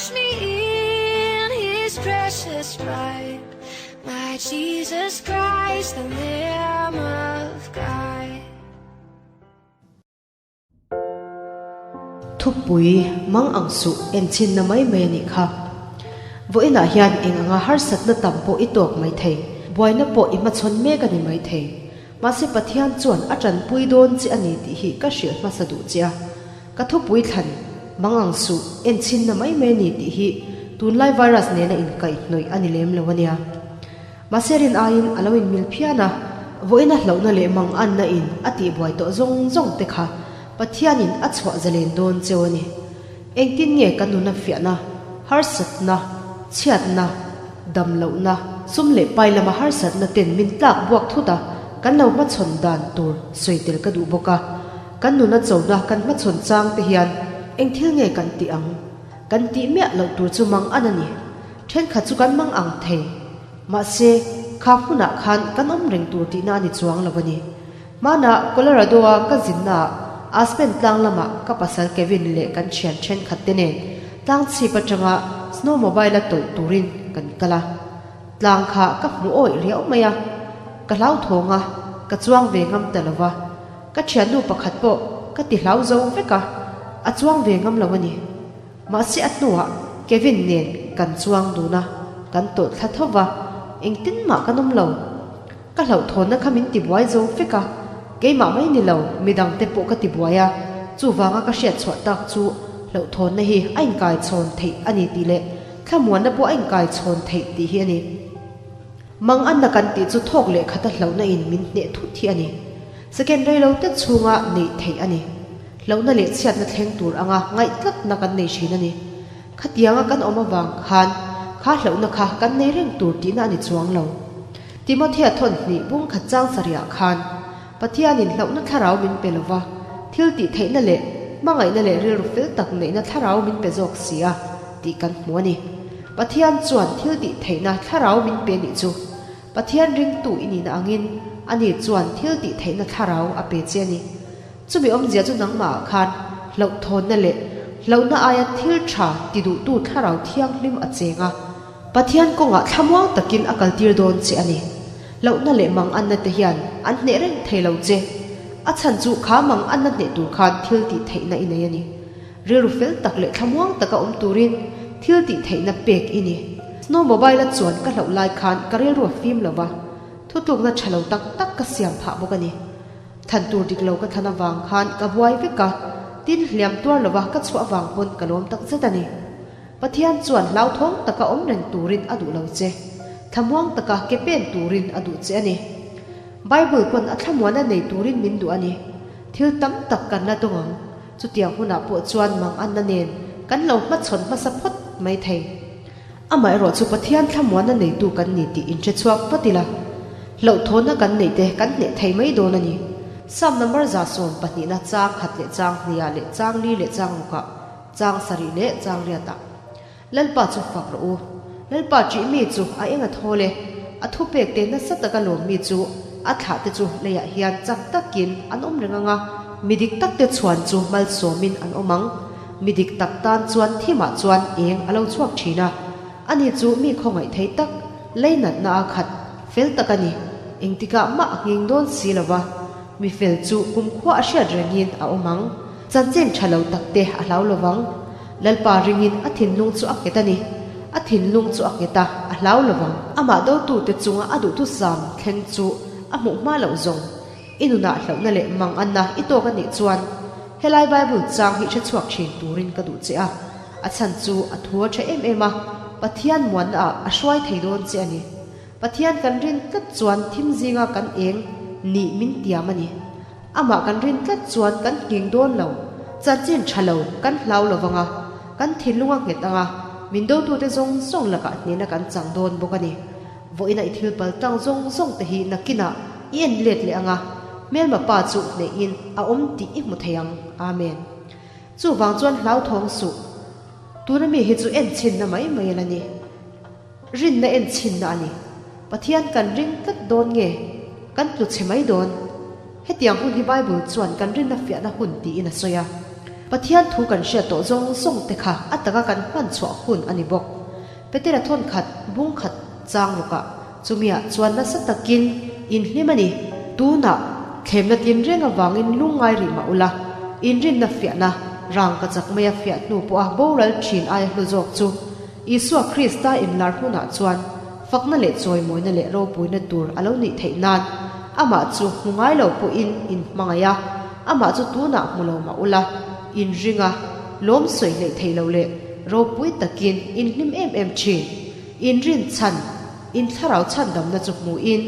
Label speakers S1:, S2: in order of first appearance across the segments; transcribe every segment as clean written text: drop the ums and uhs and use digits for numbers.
S1: Wash me in his precious blood. My Jesus Christ, the Lamb of God.
S2: Thupui mang ang suh enchinna mai mai a nih kha. Vawiinah hian eng anga harsatna tam pawh i tawk mai thei, buaina pawh i hmachhawn mek a ni mai thei. Mahse Pathian chuan a tanpui dawn che a ni tih hi ka hrilh hmasa duh che a. Ka thupui thlan mang ang suh enchinna mai mai a ni tih hi tunlai virus nena inkaihhnawih a ni lem lo a nia. Mahse rin aiin a lo inmil phian a, vawiina hlauhna leh mang anna in a tihbuai tawh zawng zawng te kha Pathianin a chhuah zalen dawn cheu a ni. Engtin nge kan nuna fiahna, harsatna, chhiatna, damlohna, sum leh pai lama harsatna ten min tlak buak thut a, kan lo hmachhawn dan tur sawi tel ka duh bawk a. Kan nuna chona kan hmachhawn chang te hian eng thil nge kan tih ang? Kan tih miah loh tur chu mang an a ni. Thenkhat chu kan mang ang thei. Mahse, kha hmunah khan kan awm reng tur tihna a ni chuang lo a ni. Hmanah Colorado-a ka zinnaah Aspen tlang lamah ka pasal Kevin leh kan thian thenkhat te nen tlang chhip atanga snowmobile-a tawlh turin kan kal a. Tlang kha ka hmu awih riau mai a, ka hlauthawng a, ka chuang ve ngam ta lo va. Ka thiannu pakhat pawh ka ti hlau zo vek a, a chuang ve ngam lo a ni. Mahse a hnuah Kevin nen kan chuang dun a, kan tawlh thla tho va, engtin mah kan awm lo. Ka hlauhthawnna kha min tibuai zo vek a, keimah mai ni lo midangte pawh ka tibuai a, chuvanga ka hriat chhuah tak chu hlauhthawnna hi a inkaichhawn theih a ni tih leh thlamuanna pawh a inkaichhawn theih tih hi a ni. Mang anna kan tih chu thawk leh khata hlauhna in min hneh thut hi a ni. Second rei lo te chhunga neih theih a ni. Hlauhna leh chhiatna thleng tur anga ngaih tlatna kan nei thin a ni. Khatianga kan awm avang khan kha hlauhna kha kan nei reng tur tihna a ni chuang lo. Timothea thawn hnih bung khat chang sarihah khan Pathianin hlauhna thlarau min pe lova, thil tih theihna leh hmangaihna leh rilru fel tak neihna thlarau min pe zawk si a tih kan hmu a ni. Pathian chuan thil tih theihna thlarau min pe nih chu Pathian ringtu i nihna angin ani chuan thil tih theihna thlarau a pe che a ni. Chumi awmzia chu nangmahah khan hlauhthawnna leh hlauhna aia thil tha ti duhtu thlarau thianghlim a cheng a. Pathian kawngah thlamuang takin a kaltir dawn che a ni. Hlauhna leh mang anna te hian an hneh reng thei lo che. A chhan chu kha mang anna hneh tur khan thil tih theihna i nei a ni. Rilru fel tak leh thlamuang taka awm turin thil tih theihna pek i ni. Snow mobile a chuan ka hlauh lai khan ka rilru a fim lo va, thutlukna tha lo tak tak ka siam phah bawk a ni. Thlan tur dik lo ka thlan avang khan ka buai vek a, tin hliam tuar lova ka chhuah avang pawn ka lawm tak zet a ni. Pathian chuan hlauthawng taka awm reng turin a duh lo che. Thlamuang taka ke pen turin a duh che a ni. Bible pawn a thlamuan a nei turin min duh a ni. Thil tam tak kan la dawng ang. Chutiang hunah pawh chuan mang anna nen kan lo hmachhawn hmasa phawt mai thei. Amaherawh chu Pathian thlamuanna neitu kan ni tih inhre chhuak vat ila, hlauhthawnna kan neih te kan hneh thei mai dawn a ni. Psalm number 112na chang khat leh chang hniah leh chang li leh chang rukah chang sarih leh chang riatah Lalpa chu fak rawh u. Lalpa ṭih mi chu a eng a thawl e. A thupek te nasa taka lawm mi chu a thlah te chu leiah hian chak takin an awm reng ang a, mi dik tak te chhuan chu malsawmin an awm ang. Mi dik tak tan chuan thimah chuan eng a lo chhuak thin a, ani chu mi khawngaih thei tak, leinatna a khat, fel tak a ni. Engtikah mah a nghing dawn si lo va, mi fel chu kumkhua a hriat rengin a awm ang. Chanchin tha lo tak te a hlau lo vang. Lalpa ringin a thinlung chu a nghet a ni. A thinlung chu a nghet a, a hlau lo vang. Amah dotute chunga a duhthusam thleng chu a hmuh hma loh zawng. I nunah hlauhna leh mang anna i tawk a nih chuan helai Bible chang hi hre chhuak thin turin ka duh che a. A chhan chu a thu a tha em em a, Pathian muanna ah a hruai thei dawn che a ni. Pathian kan rin tlat chuan thim zinga kan eng nih min tiam a ni. Amah kan rin tlat chuan kan nghing dawn lo, chanchin tha lo kan hlau lo vang a, kan thinlung a nghet ang a, min dotute zawng zawng lakah hnehna kan chang dawn bawk a ni. Vawiina i thil pal tang zawng zawng te hi nakinah i en let leh ang a, hmelma pa chu hnehin a awm tih i hmu thei ang. Amen. Chuvang chuan hlauthawng suh. Tuna mi hi chu en chhinna mai mai a la ni. Rinna en chhinna a ni. Pathian kan ring tlat dawn nge? Kan tlu chhe mai dawn? Hetiang hun hi Bible chuan kan rinna fiahna hun tiin a sawi a. Pathian thu kan hriat tawh zawng zawng te kha a taka kan hman chhuah hun a ni bawk. Petera thawn khat bung khat chang rukah chumiah chuan nasa takin in hlim a ni. Tunah thlemna tin reng avangin lungngai rih mah ula, inrinna fiahna rang ka chak mai a fiah hnu pawha boral thin aia hlu zawk chu Isua Krista inlar hunah chuan fakna leh chawimawina leh ropuina tur a lo nih theih nan amah chu hmu ngai lo pawhin in hmangaih a, amah chu tunah hmu lo mah ula, in ring a, lawm sawi hleih thei lo leh ropui takin in hlim em em thin. In rin chhan, in thlarau chhandamna chu hmuhin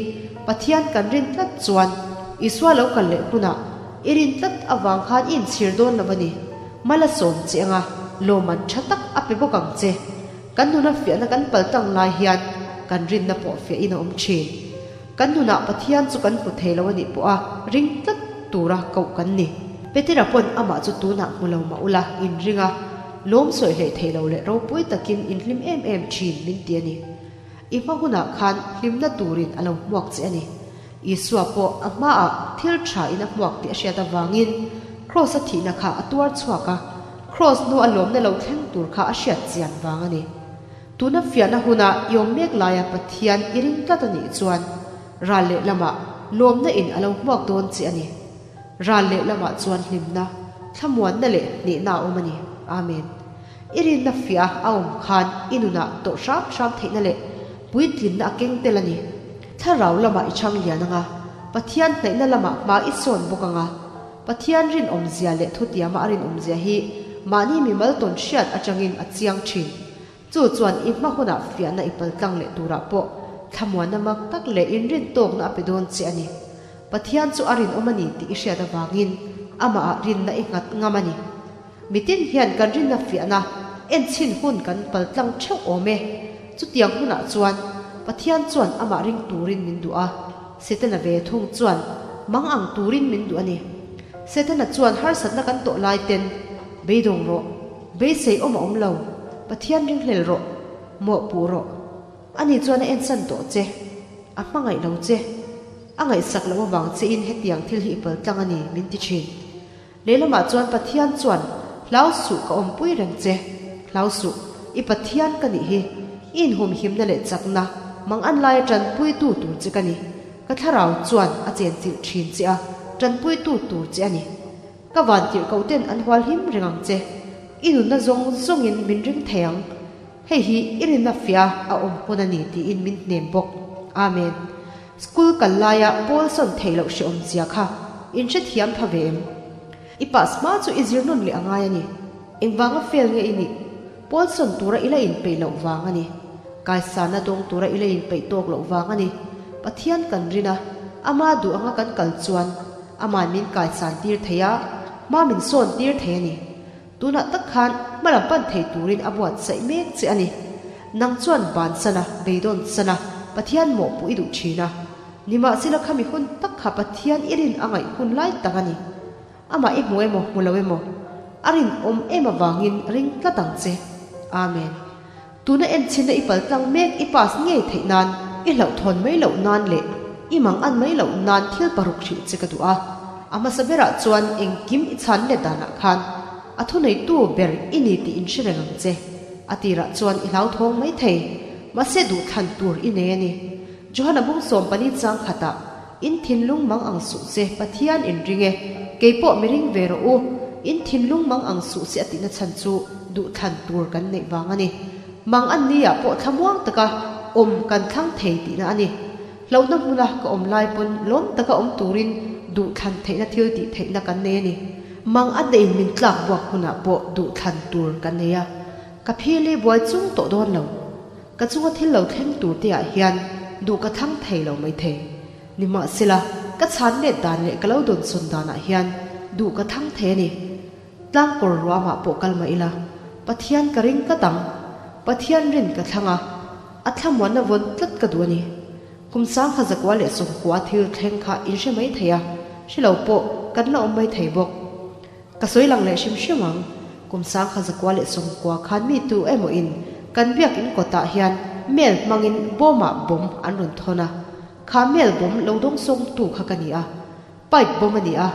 S2: Pathian kan rin tlat chuan Isua lo kal leh hunah i rin tlat avang khan i inchhir dawn lo a ni. Mal a sawm che anga lawmman tha tak a pe bawk ang che. Kan nuna fiahna kan pal tang lai hian kan rinna pawh fiahin a awm thin. Kan nunah Pathian chu kan hmu thei lo a nih pawha ring tlat tura koh kan ni. Petera pawn amah chu tunah hmu lo mah ula in ring a, lawm sawi hleih thei lo leh ropui takin in hlim em em thin min ti a ni. I hma hunah khan hlimna turin a lo hmuak che a ni. Isua pawh a hmaah thil tha in a hmuak tih a hriat avangin Kraws a thihna kha a tuar chhuak a, Kraws nu a lawmna lo thleng tur kha a hriat chian vang a ni. Tuna fiahna huna i awm mek laia Pathian i ring tlat a nih chuan ral leh lamah lawmna in a lo hmuak dawn che a ni. Ral leh lamah chuan hlimna, thlamuanna leh hnehna a awm a ni. Amen. I rinna fiah a awm khan i nunah tawh hram hram theihna leh puitlinna a keng tel a ni. Thlarau lamah i chhang lian anga, Pathian hnaihna lamah hma i sawn bawk anga, Pathian rinawmzia leh thutiama a rinawmzia hi mahni mimal tawn hriat atangin a chiang thin. Chu chuan i hma hunah fiahna i paltlang leh turah pawh thlamuanna mak tak leh inrintawkna a pe dawn che a ni. Pathian chu a rinawm a ni tih i hriat avangin amahah rinna i nghat ngam a ni. Mitin hian kan rinna fiahna enchhin hun kan paltlang theuh awm e. Chutiang hunah chuan Pathian chuan amah ring turin min duh a, Setana ve thung chuan mang ang turin min duh a ni. Setana chuan harsatna kan tawh lai ten, Beidawng rawh, beisei awm a awm lo, Pathian ringhlel rawh, mawhpuh rawh. Ani chuan a ensan tawh che, a hmangaih lo che, a ngaihsak loh avang chein hetiang thil hi i paltlang a ni, min ti thin. Lehlamah chuan Pathian chuan, Hlau suh ka awmpui reng che, hlau suh, i Pathian ka nih hi, i inhumhimna leh chakna, mang an laia tanpuitu tur che ka ni, ka thlarau chuan a chenchilh thin che a, tanpuitu tur che a ni. Ka vantirh koh ten an hual him reng ang che, i nunna zawng zawngin min ring thei ang, hei hi i rinna fiah a awm hun a ni tiin min hnem bawk. Amen. School kal laia pawl sawn theih loh hre awmzia kha in hrethiam pha ve em? I pass hma chu i zir nawn leh a ngai a ni. Engvanga fail nge i nih? Pawl sawn tura i la inpeih loh vang a ni. Kaisana dawng tura i la inpeih tawk loh vang a ni. Pathian kan rin a, ama duh anga kan kal chuan ama'n min kaisan tir thei a, hma min sawn tir thei a ni. Tunah tak khan hma lam pan thei turin a buatsaih mek che a ni. Nang chuan ban sana, beidawn sana, Pathian mawhpuh i duh thin a. Nimahsela khami hun tak kha Pathian i rin a ngaih hun lai tak a ni. Amah i hmu emaw hmu lo emaw, a rinawm em avangin ring tlat ang che. Amen. Tuna enchhinna i paltlang mek i pass ngei theih nan, i hlauhthawn mai loh nan leh i mang an mai loh nan thil paruk hrilh che ka duh a. A hmasa berah chuan engkim i chhan let danah khan a thuneitu ber i ni tih inhre reng ang che. A tirah chuan i hlauthawng mai thei, mahse duhthlan tur i nei a ni. Johana bung 14 chang khatah, In thinlung mang ang suh che, Pathian in ring e, kei pawh mi ring ve rawh u, in thinlung mang ang suh che a tihna chhan chu duhthlan tur kan neih vang a ni. Mang an ni ah pawh thlamuang taka awm kan thlang thei tihna a ni. Hlauhna hmuna ka awm lai pawn lawm taka awm turin duhthlan theihna thil tih theihna kan nei a ni. Mang an neih in min tlak buak hunah pawh duhthlan tur kan nei a, ka phili buai chung tawh dawn lo. Ka chunga thil lo thleng tur te ah hian duh ka thlang thei lo mai thei. Nimahsela, ka chhan let dan leh ka lo dawnsawn dan ah hian duh ka thlang thei a ni. Tlangkawr ruamah pawh kal mah ila, Pathian ka ring tlat ang. Pathian rin ka thlang a, a thlamuanna vawn tlat ka duh a ni. Kum sangha zakua leh sawmkua thil thleng kha in hre mai thei a, hre lo pawh kan la awm mai thei bawk. Ka sawi lang leh hrim hrim ang, kum sangha zakua leh sawmkua khan mi tu emaw in kan biakin kawtah hian mail hmangin bawmah bawm an rawn thawn a, kha mail bawm lo dawng sawngtu kha ka ni a, pipe bawm a ni a,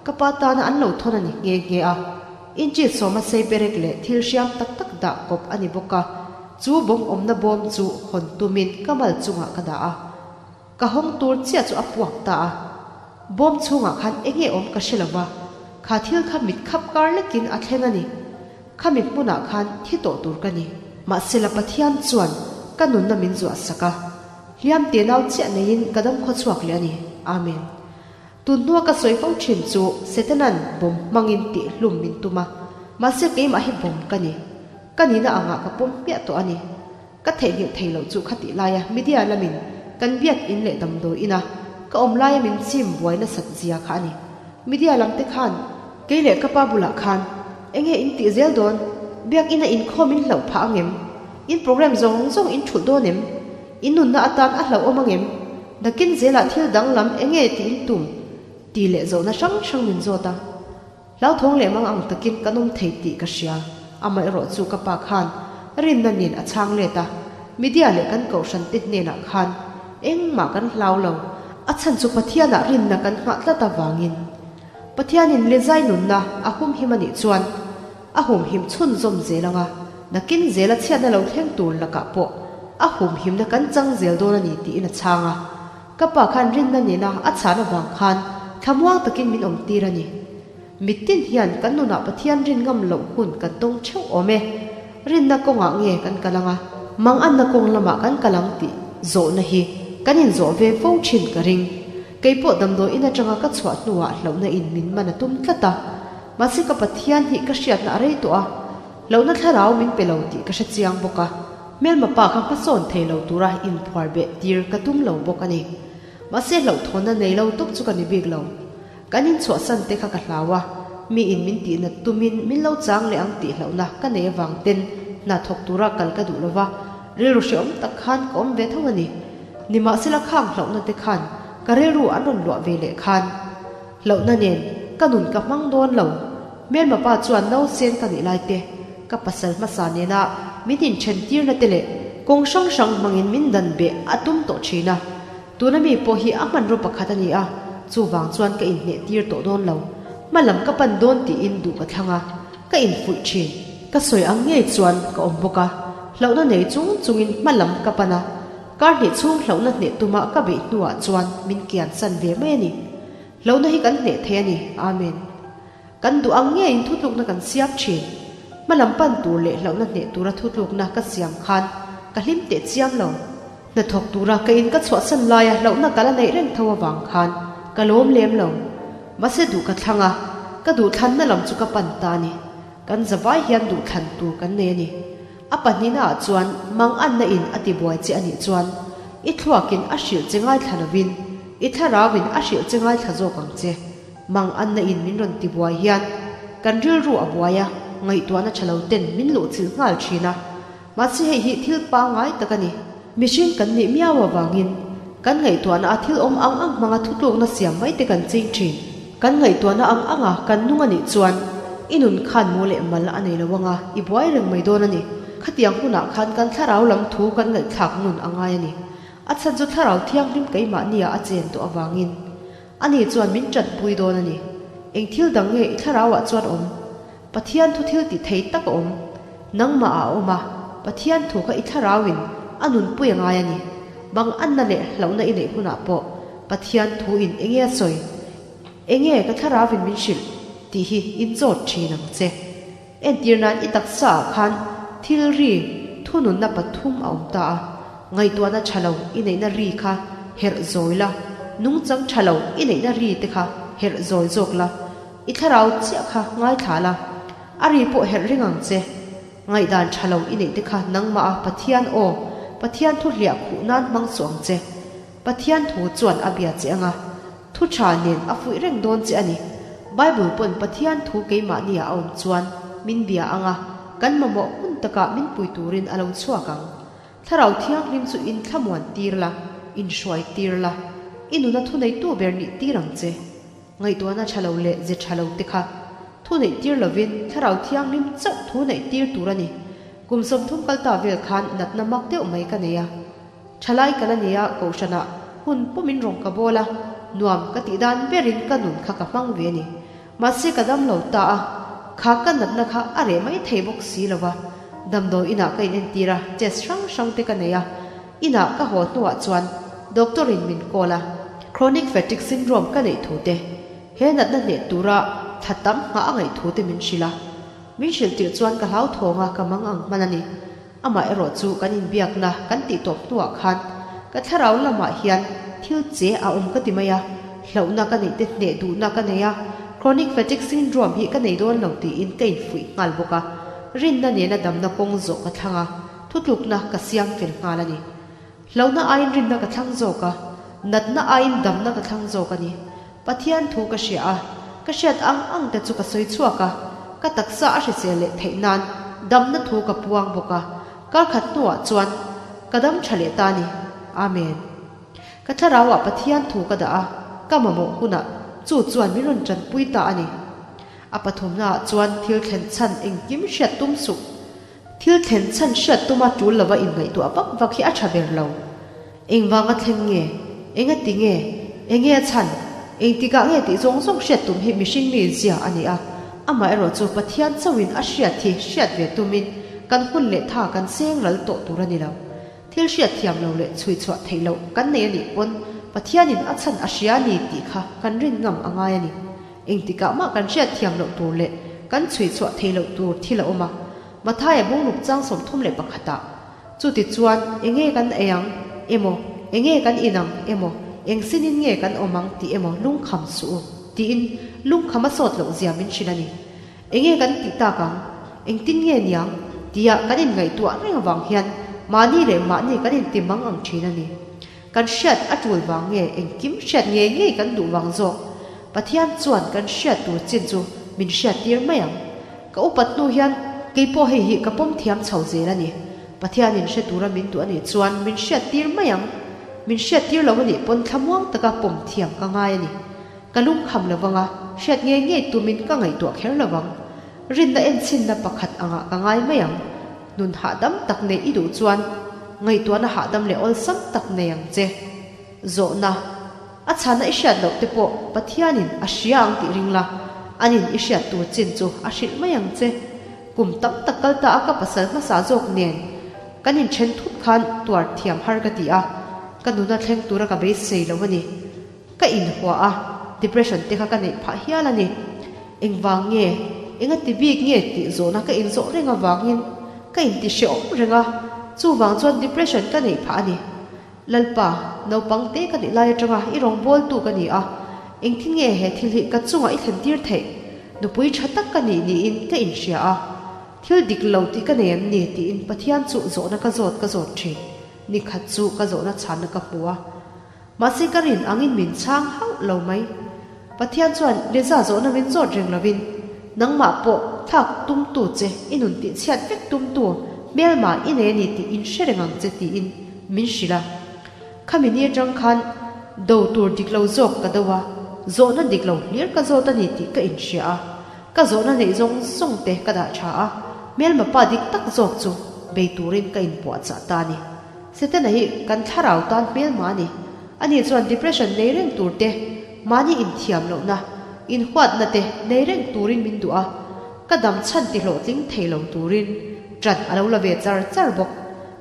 S2: ka pa tana an lo thawn a ni nghe nghe a. Inchi sawma sei perek leh thil hriam tak tak dah kawp a ni bawk a, chu bawm awmna bawm chu hawn tumin ka mal chungah ka dah a. Ka hawng tur chiah chu a puak ta a. Bawm chhungah khan enge awm ka hre lo va, kha thil kha mit khap kar lekin a thleng a ni. Khami hmunah khan thi tawh tur ka ni. Mahsela Pathian chuan ka nunna min zuah sak a, hliam te nau chiah neiin ka dam khaw chhuak leh a ni. Amen. Tun hnua ka sawi fo thin chu Setanan bawm hmangin tih hlum min tum a, mahse keimah hi bawm ka ni. Ka nihna angah ka pawm hmiah tawh a ni. Ka theihnghilh thei loh chu khatih laia media lamin kan biak in leh damdawi ina ka awm laia min chim buai nasat zia kha a ni. Media lam te khan kei leh ka pa bulah khan enge in tih zel dawn? Biak ina inkhawm in hlauh phah angem? In program zawng zawng in thulh dawn em? In nunna atan a hlauhawm angem? Nakin zelah thil danglam enge tih in tum? Tih leh zawhna hrang hrang min zawt a. Hlauthawng leh mang ang takin kan awm thei tih ka hria. Amaherawh chu ka pa khan rinna nen a chhang let a, media leh kan kohhran te hnenah khan engmah kan hlau lo, a chhan chu Pathianah rinna kan nghah tlat avangin. Pathianin lezai nunna a humhim a nih chuan a humhim chhunzawm zel anga, nakin zela chhiatna lo thleng tur lakah pawh a humhimna kan chang zel dawn a ni tiin a chhang a. Ka pa khan rinna nena a chhan avang khan thlamuang takin min awm tir a ni. Mitin hian kan nunah Pathian rin ngam loh hun kan tawng theuh awm e. Rinna kawngah nge kan kal anga, manganna kawng lamah kan kal ang tih zawhna hi kan inzawh ve fo thin ka ring. Kei pawh damdawi in atanga ka chhuah hnuah hlauhna in min man a tum tlat a. Mahse ka Pathian hi ka hriatna a rei tawh a, hlauhna thlarau min pe lo tih ka hre chiang bawk a. Hmelma pa kha hmasawn thei lo tura inphuar beh tir ka tum lo bawk a ni. Mahse hlauhthawnna nei lo tawp chu ka ni bik lo. Kan inchhuahsan te kha ka hlau a, mi in min tihnat tumin min lo chang leh ang tih hlauhna ka nei avang ten hna thawk tura kal ka duh lo va, rilru hrehawm tak khan ka awm ve tho a ni. Nimahsela khang hlauhna te khan ka rilru an rawn luah ve leh khan hlauhna nen ka nun ka hmang dawn lo. Hmelma pa chuan nausen ka nih lai te, ka pasal hmasa nena min inthen tirna te leh kawng hrang hrang hmangin min dan beh a tum tawh thin a. Tuna mi pawh hi a hmanraw pakhat a ni a, chuvang chuan ka inhneh tir tawh dawn lo. Hma lam ka pan dawn tiin duh ka thlang a, ka infuih thin. Ka sawi ang ngei chuan ka awm bawk a, hlauhna nei chung chungin hma lam ka pan a, kar hnih chhung hlauhna hneh tuma ka beih hnuah chuan min kian san ve mai a ni. Hlauhna hi kan hneh thei a ni. Amen. Kan duh ang ngeiin thutlukna kan siam thin. Hmalam pan tur leh hlauhna hneh tura thutlukna ka siam khan ka hlim teh chiam lo. Hnathawk tura ka in ka chhuahsan laia hlauhna ka la neih reng tho avang khan ka lawm lem lo. Mahse duh ka thlang a, ka duhthlanna lam chu ka pan ta a ni. Kan zavai hian duhthlan tur kan nei a ni. A pahnihnaah chuan manganna in a tibuai che a nih chuan i thluakin a hrilh che ngaithla lovin i thlarauin a hrilh che ngaithla zawk ang che. Manganna in min rawn tibuai hian kan rilru a buai a, ngaihtuahna tha lo ten min luhchilh nghal thin a. Mahse hei hi thil pangngai tak a ni. Mihring kan nih miau avangin kan ngaihtuahna a thil awm ang ang hmanga thutlukna siam mai te kan ching thin. Kan ngaihtuahna ang anga kan nung a nih chuan i nun khan mu leh mal a nei lo anga i buai reng mai dawn a ni. Khatiang hunah khan kan thlarau lam thu kan ngaihthlak ngun a ngai a ni. A chhan chu thlarau thianghlim keimahnia a chen tawh avangin. Ani chuan min ṭanpui dawn a ni. Eng thil dang nge i thlarauah chuan awm? Pathian thu thil ti thei tak a awm. Nangmah ah a awm a, Pathian thu kha i thlarauin a nunpui a ngai a ni. Bang anna leh hlauhna i neih hunah pawh Pathian thu in enge a sawi? Enge ka thlarauin min hrilh? tih hi in zawt ṭhin ang che. Entir nan i taksa ah khan thil ri thununna pathum a awm ta a, ngaihtuahna tha lo i neihna ri kha herh zawi la, nungchang tha lo i neihna ri te kha herh zawi zawk la, i thlarau chiah kha ngaithla la, a ri pawh herh ring ang che. Ngaihdan tha lo i neih te kha nangmah a Pathian aw, Pathian thu hliah khuh nan hmang suh ang che. Pathian thu chuan a bia che anga. Thu tha nen a fuih reng dawn che a ni. Bible pawn Pathian thu keimahnia a awm chuan min bia ang a, kan mamawh hun takah min pui turin a lo chhuak ang. Thlarau Thianghlim chu in thlamuan tir la, in hruai tir la, i nuna thuneitu ber nih tir ang che. Ngaihtuahna tha lo leh ze tha lo te kha thu neih tir lovin Thlarau Thianghlim chauh thu neih tir tur a ni. Kum 30 kal ta vel khan natna mak deuh mai ka nei a. Thalai ka la ni a, Kohhranah hun pumin rawng ka bawl a, nuam ka tih dan berin ka nun kha ka hmang ve a ni. Mahse ka dam lo ta a, Kha ka natna kha a reh mai thei bawk si lo va. Damdawi inah ka inentir a, test hrang hrang te ka nei a. Inah ka haw hnuah chuan doctor in min call a. Chronic fatigue syndrome ka neih thu te, he natna hneh tura thla tam nghah a ngaih thu te min hrilh a. Min hrilh tirh chuan ka hlauthawng a, ka mang ang hman a ni. Amah erawh chu kan inbiakna kan tih tawp hnuah khan ka thlarau lamah hian thil che a awm ka ti mai a, hlauhna ka neih te hneh duhna ka nei a, chronic fatigue syndrome hi ka nei dawn lo tiin ka infuih nghal bawk a, rinna nena damna kawng zawh ka thlang a, thutlukna ka siam fel nghal a ni. Hlauhna aiin rinna ka thlang zawk a, natna aiin damna ka thlang zawk a ni. Pathian thu ka hria a, ka hriat ang ang te chu ka sawi chhuak a, ka taksa a hrisel leh theih nan damna thu ka puang bawk a, kar khat hnuah chuan ka dam tha leh ta ni. Amen. Ka thlarauah Pathian thu ka dah a, ka mamawh hunah chu chuan min rawn tanpui ta a ni. A pathumnaah chuan thil thlen chhan engkim hriat tum suh. Thil thlen chhan hriat tuma tul lova inngaihtuah vak vak hi a tha ber lo. Engvanga thleng nge? Enga ti nge? Enge a chhan? Engtikah nge tih zawng zawng hriat tum hi mihring mi zia a ni a. Amaherawh chu Pathian chauhin a hriat hi hriat ve tumin kan hun leh tha kan seng ral tawh tur a ni lo. Thil hriat thiam lo leh chhui chhuah theih loh kan nei a nih pawn Pathianin a chhan a hria a ni tih kha kan rin ngam a ngai a ni. Engtikah mah kan hriat thiam loh tur leh kan chhui chhuah theih loh tur thil a awm a, Mathaia bungruk chang 31 ah. Chuti chuan enge kan ei ang emaw, enge kan in ang emaw, eng sinin nge kan awm ang tih emaw lungkham suh u, tiin lungkham a sawt loh zia min hrilh a ni. Enge kan tih tak ang? Engtin nge niang? tia kan inngaihtuah reng avang hian mahni leh mahni kan inti mang ang thin a ni. Kan hriat a tul vang nge engkim hriat ngei ngei kan duh vang zawk? Pathian chuan kan hriat tur chin chu min hriat tir mai ang. Ka upat hnu hian kei pawh hei hi ka pawm thiam chho zel a ni. Pathianin hre tura min duh a nih chuan min hriat tir mai ang. Min hriat tir lo a nih pawn thlamuang taka pawm thiam ka ngai a ni. Ka lungkham lo vang a, hriat ngei ngei tumin ka ngaihtuah kher lo vang. Rinna enchhinna pakhat angah ka ngai mai ang. Nun hahdam tak neih i duh chuan ngaihtuahna hahdam leh awlsam tak nei ang che. Zawhna, A chhana i hriat loh te pawh Pathianin a hria ang tih ring la, anin i hriat tur chin chu a hrilh mai ang che. Kum tam tak kal ta a ka pasal hmasa zawk nen kan inthen thut khan tuar thiam har ka ti a, ka nuna thleng tura ka beisei lo a ni. Ka inhua a, depression te kha ka neih phah hial a ni. Engvang nge? Enga ti bik nge tih zawhna ka inzawh reng avangin ka inti hrehawm reng a, chuvang chuan depression ka neih phah a ni. Lalpa, naupang te ka nih lai atanga i rawngbawltu ka ni a, engtin nge he thil hi ka chungah i thlen tir theih? Nupui tha tak ka nih niin ka inhria a, thil dik lo tih ka nei em ni tiin Pathian chu zawhna ka zawt ka zawt thin. Ni khat chu ka zawhna chhanna ka hmu a. Mahse ka rin angin min chhang hauh lo mai. Pathian chuan Liza zawhna min zawt reng lovin, Nangmah pawh thlak tumtu che, i nun tihchhiat vek tumtu hmelma i nei a ni tih in hre reng ang che tiin min hrilh a. Khami ni atang khan do tur dik lo zawk ka do a, zawhna dik lo hlir ka zawt a ni tih ka inhria a. Ka zawhna neih zawng zawng te ka dah tha a, hmelma pa dik tak zawk chu bei turin ka inpuahchah ta a ni. Setana hi kan thlarau tan hmelma a ni. Ani chuan depression nei reng tur te, mahni inthiam lohna, inhuatna te nei reng turin min duh a, ka dam chhan ti hlawhtling thei lo turin ṭan a lo la ve char char bawk.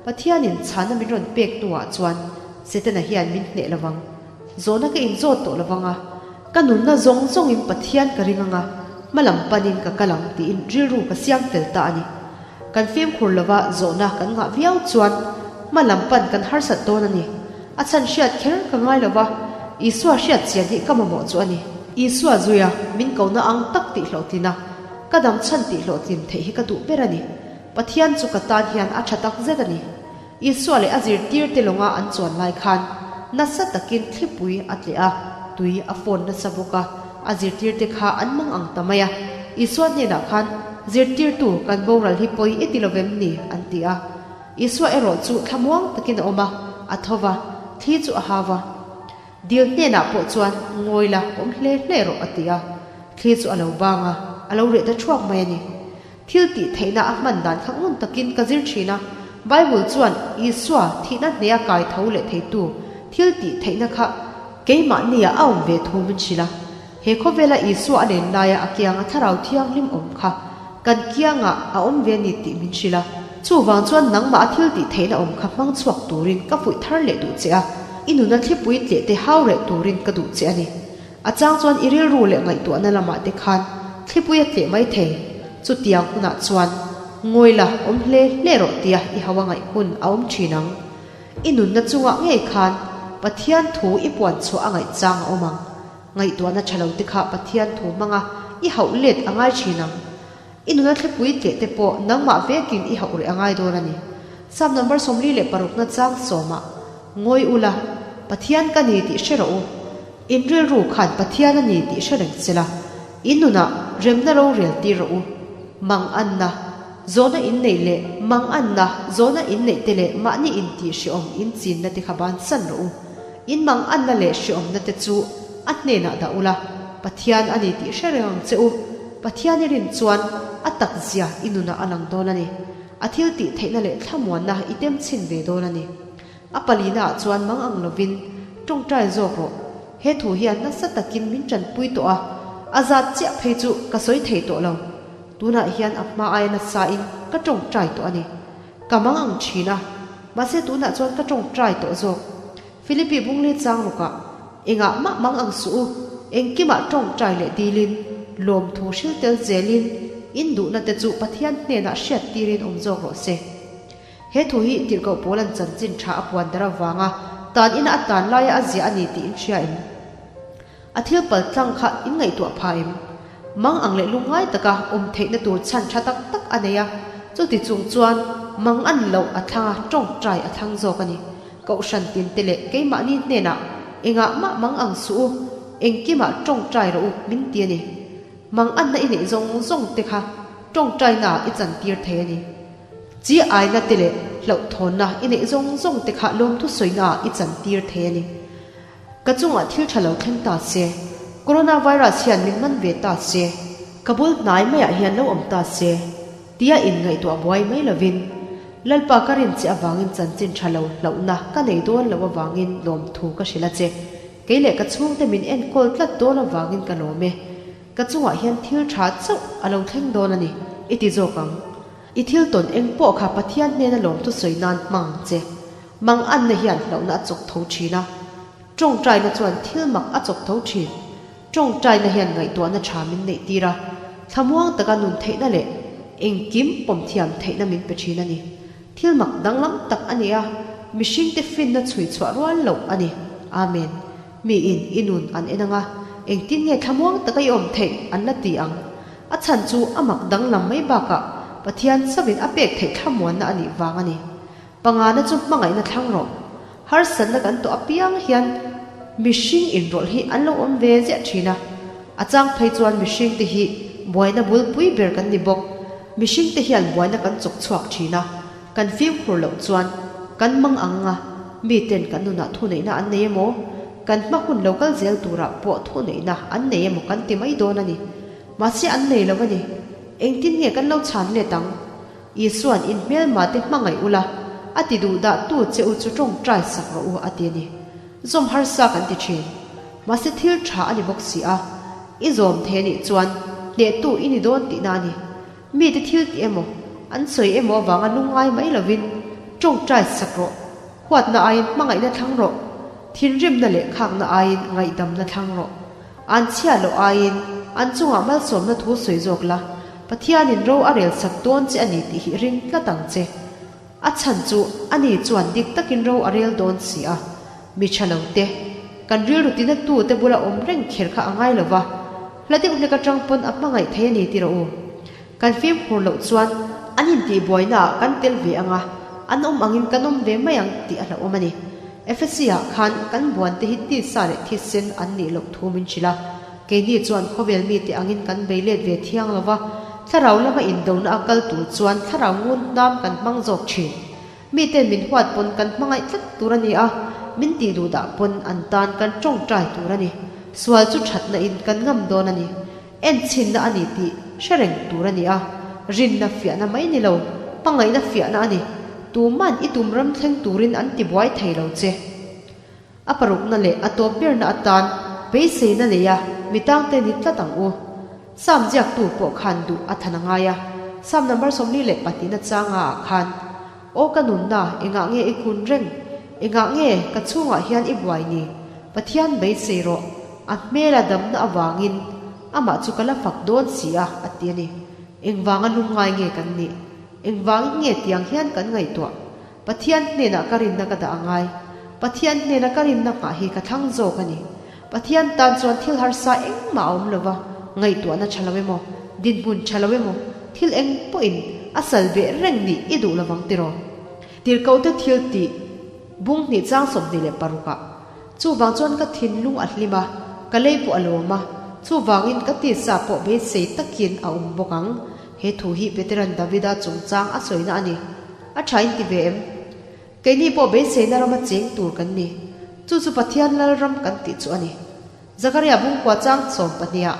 S2: Pathianin chhana min rawn pek hnuah chuan Setana hian min hneh lovang. Zawhna ka inzawt tawh lovang a, ka nunna zawng zawngin Pathian ka ring ang a, hmalam panin ka kal ang tiin rilru ka siam fel ta a ni. Kan fimkhur lova zawhna kan ngah viau chuan hma lam pan kan harsat dawn a ni. A chhan hriat kher ka ngai lova, Isua hriat chian hi ka mamawh chu a ni. Isua zuia min kohna ang tak tih hlawhtlin a, ka dam chhan tih hlawhtlin theih hi ka duh ber a ni. Pathian chu ka tan hian a tha tak zet a ni. Isua leh a zirtirte lawnga an chuan lai khan nasa takin thlipui a tleh a, tui a fawn nasa bawk a, a zirtirte kha an mang ang ta mai a. Isua hnenah khan, Zirtirtu, kan boral hi pawi i ti lovem ni? an ti a. Isua erawh chu thlamuang takin a awm a, a tho va, thli chu a hau va. Dil hnenah pawh chuan, Ngawi la, awm hle hle rawh, a ti a. Thli chu a lo bang a, a lo reh ta thuak mai a ni. Thil tih theihna a hman dan kha ngun takin ka zir thin a, Bible chuan Isua thihna hneha kai tho leh theitu thil tih theihna kha keimahnia a awm ve thu min hrilh a. He khawvela Isua a len laia a kianga Thlarau Thianghlim awm kha. Kan kiangah a awm ve a ni tih min hrilh a. Chuvang chuan nangmah a thil tih theihna awm kha hmang chhuak turin ka fuih thar leh duh che a, i nuna thlipui tleh te hau reh turin ka duh che a ni. A chang chuan i rilru leh ngaihtuahna lamah te khan thlipui a tleh mai thei. Chutiang hunah chuan ngawi la awm hle hle rawh tia i hau a ngaih hun a awm thin ang. I nunna chungah ngei khan Pathian thu i puan chhuah a ngaih chang a awm ang. Ngaihtuahna tha lo te kha Pathian thu hmanga i hauh let a ngai thin ang. I nuna thlipui tleh te pawh nangmah vekin i hauh reh a ngai dawn a ni. Psalm number 46 na chang sawmah, Ngawi ula, Pathian ka ni tih hre rawh u. In rilru khan Pathian a ni tih hre reng se la, in nunah remna rorel tir rawh u. Mang anna, zawhna in neih leh mang anna, zawhna in neih te leh mahni in tih hreawm in chinna te kha bansan rawh u. In mang anna leh hreawmna te chu a hnenah dah ula, Pathian a ni tih hre reng ang che u. Pathian i rin chuan a tak zia i nunah a lang dawn a ni. A thil tih theihna leh thlamuanna i tem chhin ve dawn a ni. A palina ah chuan mang ang lovin tawngtai zawk rawh. He thu hian nasa takin min tanpui tawh a, a zat chiah phei chu ka sawi thei tawh lo. Tunah hian a hma aia nasa in ka tawngtai tawh a ni. Ka mang ang thin a, mahse tunah chuan ka tawngtai tawh zawk. Philippi Bungle chang rukah, Engah mah mang ang suh u, engkimah tawngtai leh dilin, lawmthu hril tel zelin, in duhna te chu Pathian hnenah hriat tirin awm zawk rawh se. He thu hi tirhkoh pawl an chanchin tha a puan dar avanga tan ina a tan laia a ziah a ni tih in hria em? A thil pal tlang kha in ngaihtuah pha em? Mang ang leh lungngai taka awm theihna tur chhan tha tak tak a nei a, chuti chung chuan mang an loh a thlang a, tawngtai a thlang zawk a ni. Kohhran tin te leh keimahni hnenah engah mah mang ang suh u, engkimah tawngtai rawh u min ti a ni. Mang anna i neih zawng zawng te kha tawngtainaah i chantir thei a ni. Chi aina te leh hlauhthawnna i neih zawng zawng te kha lawmthu sawinaah i chantir thei a ni. Ka chungah thil tha lo thleng ta se, Coronavirus hian min man ve ta se, ka bul hnai maiah hian lo awm ta se, tia inngaihtuah buai mai lovin, Lalpa ka rin che avangin chanchin tha lo hlauhna ka nei dawn loh avangin lawmthu ka hrilh a che. Kei leh ka chhungte min enkawl tlat dawn avangin ka lawm e. Ka chungah hian thil tha chauh a lo thleng dawn a ni, i ti zawk ang. I thil tawn eng pawh kha Pathian hnena lawmthu sawi nan hmang ang che. Mang anna hian hlauhna a chawk tho thin a. Tawngtaina chuan thil mak a chawk tho thin. Tawngtaina hian ngaihtuahna tha min neih tir a, thlamuang taka nun theihna leh engkim pawm thiam theihna min pe thin a ni. Thil mak danglam tak a ni a, mihringte finna chhui chhuah rual loh a ni. Amen. Miin i nun an en ang a, engtin nge thlamuang taka i awm theih an la ti ang. A chhan chu a mak danglam mai bakah Pathian chauhin a pek theih thlamuanna a nih vang a ni. Pangana chu hmangaihna thlang rawh. Harsatna kan tawh apiang hian mihring inrawlh hi an lo awm ve ziah thin a. A chang phei chuan mihringte hi buaina bulpui ber kan ni bawk. Mihringte hian buaina kan chawk chhuak thin a, kan fimkhur loh chuan kan mang ang a, miten kan nunah thuneihna an nei emaw, kan hma hun lo kal zel turah pawh thuneihna an nei emaw kan ti mai dawn a ni. Mahse an nei lo a ni. Engtin nge kan lo chhan let ang? Isua'n in hmelmate hmangaih ula, a ti duh dah tu che u chu tawngtai sak rawh u a ti a ni. Zawm harsa kan ti thin. Mahse thil tha a ni bawk si a. I zawm thei a nih chuan hnehtu i ni dawn tihna a ni. Mite thil tih emaw, an sawi emaw avanga lungngai mai lovin tawngtai sak rawh. Huatna aiin hmangaihna thlang rawh. Thinrimna leh khakna aiin ngaihdamna thlang rawh. An chhia loh aiin an chungah malsawmna thu sawi zawk la, Pathianin ro a rel sak dawn che a ni tih hi ring tlat ang che. A chhan chu ani chuan dik takin ro a rel dawn si a. Mi tha lo te, kan rilru tina tu te bula awm reng kher kha a ngai lo va, hla deuh hlek atang pawn a hmangaih thei a ni ti rawh u. Kan fimkhur loh chuan an intihbuainaah kan tel ve ang a, an awm angin kan awm ve mai ang tih a hlauhawm a ni. Efesia-ah khan kan buante hi tisa leh thisen an nih loh thu min hrilh a, keini chuan khawvel mite angin kan bei let ve thiang lo va, thlarau lama indona a kal tur chuan thlarau ngun hnam kan hmang zawk thin. Miten min huat pawn kan hmangaih tlat tur a ni a, min tih duh dah pawn an tan kan tawngtai tur a ni. Sual chu thatna in kan ngam dawn a ni. Enchhinna a ni tih hre reng tur a ni a, rinna fiahna mai ni lo, hmangaihna fiahna a ni. Tuman i tum ram thleng turin an ti buai thei lo che. A parukna leh a tawp berna atan beiseina nei a mi tangte ni tlat ang u. Sam ziaktu pawh khan duh a than a ngai a. Psalm number 42 na changa ah khan, Aw ka nunna, engah nge i kun reng? Engah nge ka chhungah hian i buai ni? Pathian beisei rawh, a hmela damna avangin amah chu ka la fak dawn si a, a ti a ni. Engvanga lungngai nge kan nih? Engvangin nge tiang hian kan ngaihtuah? Pathian hnenah ka rinna ka dah a ngai. Pathian hnena ka rinna nghah hi ka thlang zawk a ni. Pathian tan chuan thil harsa engmah a awm lo va, ngaihtuahna tha lo emaw, dinhmun tha lo emaw, thil eng pawhin a sal beh reng nih i duh lovang tiraw? Tirhkohte thil tih bung hnih chang 26 ah. Chuvang chuan ka thinlung a hlim a, ka lei pawh a lawm a, chuvangin ka tisa pawh beisei takin a awm bawk ang. He thu hi Peteran Davida chungchang a sawina a ni. A tha in ti ve em? Keini pawh beiseina rama cheng tur kan ni. Chu chu Pathian lal ram kan tih chu a ni. Zakaria bungkua chang sawmpahniha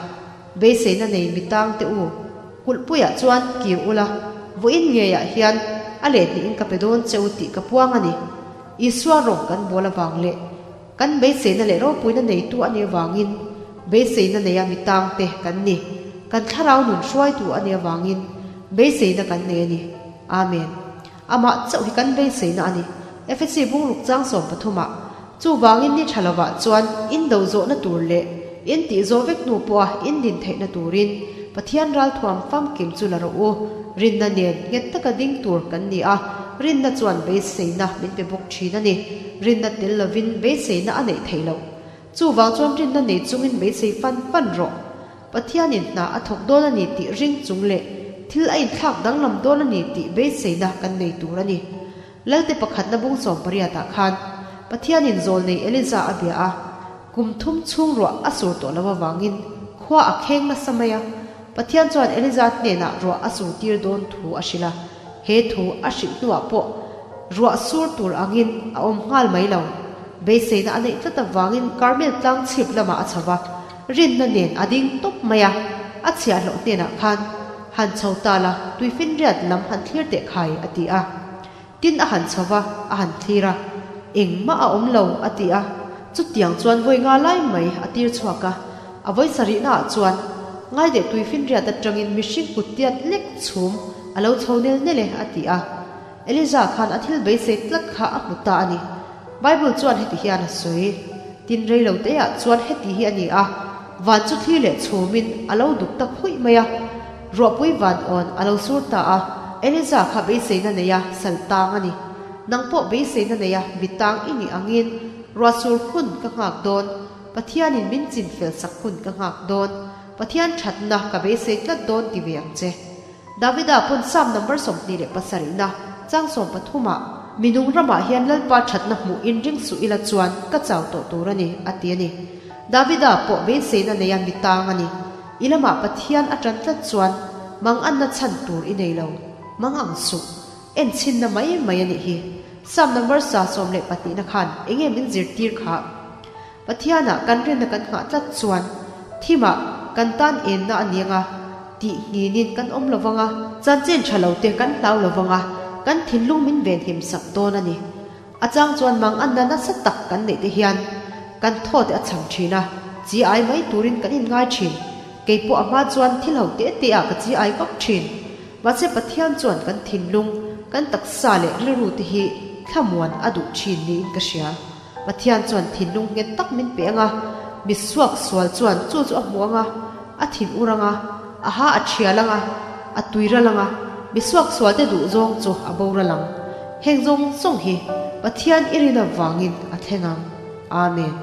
S2: beiseina nei mi tang te u, kulhpuiah chuan kir ula, vawiin ngeiah hian a lehhnihin ka pe dawn che u tih ka puang a ni. Isua rawng kan bawl avang leh kan beiseina leh ropuina neitu a nih avangin beiseina neia mi tang te kan ni. Kan thlarau nun hruaitu a nih avangin beiseina kan nei a ni. Amen. Amah chauh hi kan beiseina a ni. Efesi bungruk chang 13 ah, Chuvangin ni tha lovah chuan in do zawhna tur leh in tih zawh vek hnu pawha in din theihna turin Pathian ralthuam famkim chu la rawh u. Rinna nen nghet taka ding tur kan ni a, rinna chuan beiseina min pe bawk thin a ni. Rinna tel lovin beiseina a neih theih loh. Chuvang chuan rinna nei chungin beisei fan fan rawh. Pathianin hna a thawk dawn a ni tih ring chung leh thil a inthlak danglam dawn a ni tih beiseina kan nei tur a ni. Lalte pakhatna bung 18 ah khan Pathianin zawl nei Eliza a bia a, kum thum chhung ruah a sur tawh lo avangin khua a kheng nasa mai a. Pathian chuan Eliza hnenah ruah a sur tir dawn thu a hrilh a, he thu a hrilh hnuah pawh ruah sur tur angin a awm nghal mai lo. Beiseina a neih tlat avangin Karmel tlang chhip lamah a chho va. Rinna nen a ding tawp mai a, a chhiahhlawh hnenah khan, Han chho ta la, tuifinriat lam han thlir teh khai, a ti a. Tin a han chho va, a han thlir a, Engmah a awm lo, a ti a. Chutiang chuan vawi nga lai mai a tir chhuak a, a vawi sarihnaah chuan ngaideh tuifinriat atangin mihring kut tiat lek chhum a lo chho nel nel e, a ti a. Eliza khan a thil beisei tlat kha a hmu ta a ni. Bible chuan heti hian a sawi, Tin rei lo te ah chuan heti hi a ni a, van chu thli leh chhumin a lo duk tak huih mai a, ruahpui van awn a lo sur ta a, Eliza kha beiseina nei a sal tang a ni. Nang pawh beiseina nei a mi tang i nih angin ruah sur hun ka nghak dawn, Pathianin min chin fel sak hun ka nghak dawn, Pathian thatna ka beisei tlat dawn ti ve ang che. Davida pawn Psalm number 27 na chang 13 ah, Minung ramah hian Lalpa thatna hmuh in ring suh ila chuan ka chau tawh tur a ni, a ti a ni. Davida pawh beiseina nei a mi tang a ni. I lamah Pathian a tan tlat chuan mang anna chhan tur i nei lo. Mang ang suh. En chhinna mai mai a nih hi. Psalm number sa 12 na khan enge min zirtir kha? Pathianah kan rinna kan nghah tlat chuan thimah kan tan enna a ni anga, tih nghinin kan awm lo vang a, chanchin tha lo te kan hlau lo vang a, kan thinlung min venhim sak dawn a ni. A chang chuan mang anna nasa tak kan neih te hian kan thaw te a cham thin a, chi ai mai turin kan inngai thin. Kei pawh a hma chuan thil ho te te ah ka chi ai vak thin. Mahse Pathian chuan kan thinlung, kan taksa leh rilru te hi thlamuan a duh thin niin ka hria. Pathian chuan thinlung nghet tak min pe ang a, mi suak sual chuan chu chu a hmu ang a, a thin ur ang a, a ha a thial ang a, a tui ral ang a, mi suak sual te duh zawng chu a boral ang. Heng zawng zawng hi Pathian i rin avangin a thleng ang. Amen.